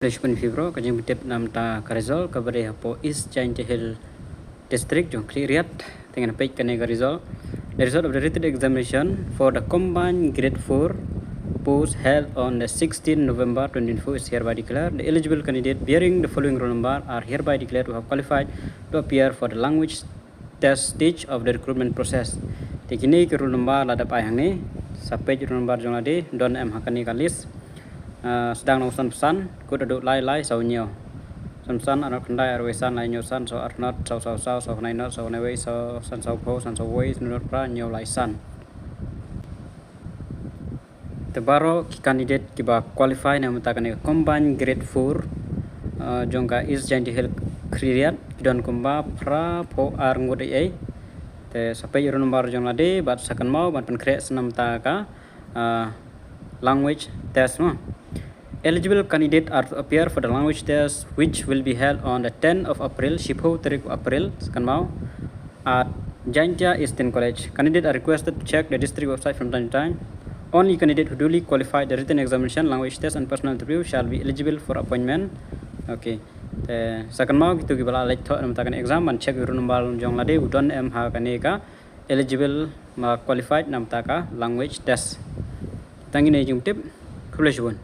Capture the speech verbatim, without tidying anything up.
Khublei shibun ïa phi bro, ka jingpyntip namar ka result kaba dei hapoh East Jaintia Hills District jong Khliehriat. Te ngan peit kane ka result. The result of the written examination for the combined grade four post held on the sixteenth November twenty twenty-four is hereby declared. The eligible candidate bearing the following roll number are hereby declared to have qualified to appear for the language test stage of the recruitment process. Te kine ki roll number la dep ai hangne. Sa peit roll number jong lade, don em ha kane ka list. Ah, sdang na u san phew san, kut haduh lai lai saw hynñiew. San phew san, ar khyndai, ar wei san, lai hynñiew san, saw ar not, saw saw saw, saw khyndai not, saw khyndai wei, saw san saw phew, san saw wei, hynñiew not phra, hynñiew lai san. Te baroh ki candidate kiba qualify na bynta kane ka combined grade four, ah, jong ka East Jaintia Hills Khliehriat, ki don kumba phra phew ar ngut ei ei. Te sa peit roll number jong lade, bad sa kynmaw ban pynkhreh sa na bynta ka, ah, language test mo. Eligible candidate are to appear for the language test, which will be held on the tenth of April, shiphew tarik April, sa kynmaw, at Jaintia Eastern College. Candidate are requested to check the district website from time to time. Only candidate who duly qualified the written examination, language test and personal interview shall be eligible for appointment. Okay. Te sa kynmaw kito kiba la leit thoh na bynta kane exam, ban check roll number jong lade, u don em ha kane ka eligible, ba qualified na bynta ka language test. Tang kine jingtip. Khublei shibun.